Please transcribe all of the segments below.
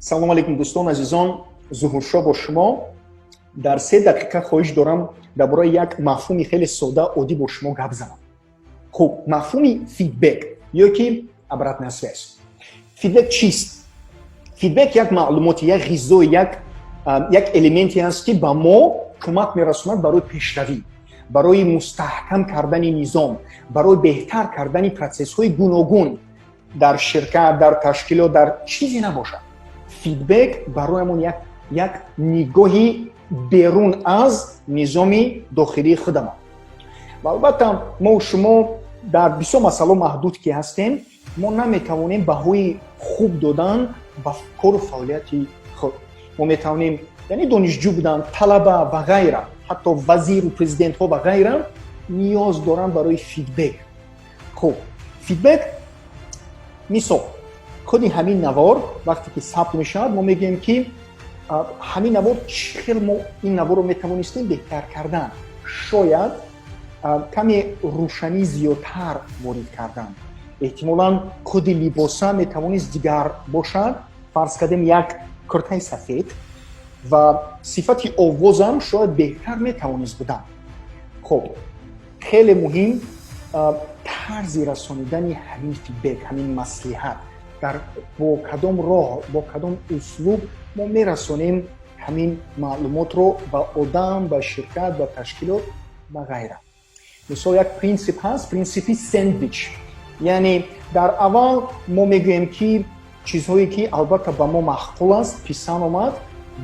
Салому алейкум, дӯстон, азизон. Зуҳуршо бо шумо. Дар 3 дақиқа хоҳиш дорам дар бораи як мафҳуми хеле сода, оддӣ бо шумо гап занам. Хуб, мафҳуми фидбек ё ки обратная связь. Фидбек чист? Фидбек як маълумоти, як ғизои, як элементе аст, ки ба мо кӯмак мерасонад барои пешравӣ, барои мустаҳкам кардани низом, барои беҳтар кардани процессҳои гуногун дар ширкат, дар ташкилот, дар чизе набошад. Фидбек бароямон як нигоҳи берун аз низоми дохилии худамон. Ва албатта, мо шумо дар бисёр масъало маҳдуд ки ҳастем, мо наметавонем баҳои хуб додан ба кору фаъолияти худ. Мо метавонем, яъне донишҷӯ будан, талаба ва ғайра, ҳатто вазиру президентҳо ва ғайра ниёз доранд барои фидбек. Хуб, фидбек, мисол, худи ҳамин навор вақте ки сабт мешавад, мо мегӯем, ки ҳамин навор чӣ хел мо ин наворро метавонистем беҳтар кардан. Шояд каме рӯшанӣ зиёдтар ворид кардан, эҳтимолан худи либоса метавонист дигар бошад, фарз кардем, як куртаи сафед, ва сифати овозам шояд беҳтар метавонист будан. Хуб, хеле муҳим тарзи расонидани ҳамин фидбек, ҳамин маслиҳат, дар бо кадом роҳ, бо кадом услуб мо мерасонем ҳамин маълумотро ба одам, ба ширкат, ба ташкилот ва ғайра. Мисол, як принсип ҳаст, принсипи сендвич, яъне дар аввал мо мегӯем, ки чизҳое ки албатта ба мо маъқул аст, писанд омад,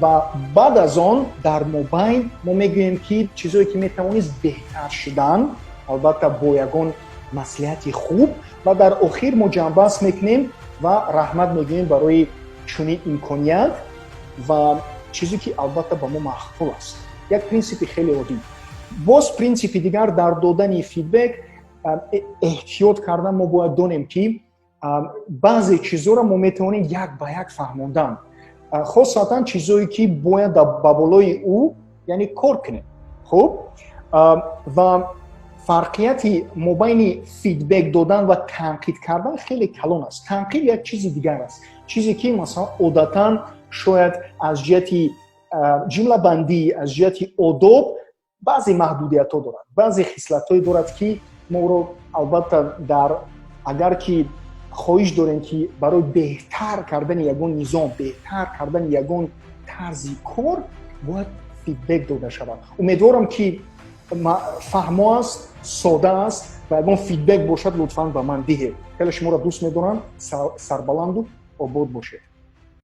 ва баъд аз он дар мобайн мо мегӯем, ки чизҳое ки метавонист беҳтар шудан, албатта бо ягон маслиҳати хуб, ва дар охир мо ҷамъбаст мекунем ва раҳмат мегӯем барои чунин имконият ва чизе ки албатта ба мо маъқул аст. Як принсипи хеле оддӣ. Боз принсипи дигар дар додани фидбек эҳтиёт кардан. Мо бояд донем, ки баъзе чизҳоро мо метавонем як ба як фаҳмондан, хосатан чизҳое ки бояд ба болои ӯ, яъне, кор кунем. Хуб, ва фарқияти мобайни фидбек додан ва танқид кардан хеле калон аст. Танқид як чизи дигар аст, чизе ки, масалан, одатан шояд аз ҷиҳати ҷумлабандӣ, аз ҷиҳати одоб баъзе маҳдудиятҳо дорад, баъзе хислатҳое дорад, ки мо ӯро албатта дар агар ки хоҳиш дорем, ки барои беҳтар кардани ягон низом, беҳтар кардани ягон тарзи кор бояд фидбек дода шавад. Умедворам, ки фаҳмо аст, сода аст ва ягон фидбек бошад, лутфан ба ман диҳед. Хеле шуморо дӯст медорам. Сарбаланду обод бошед.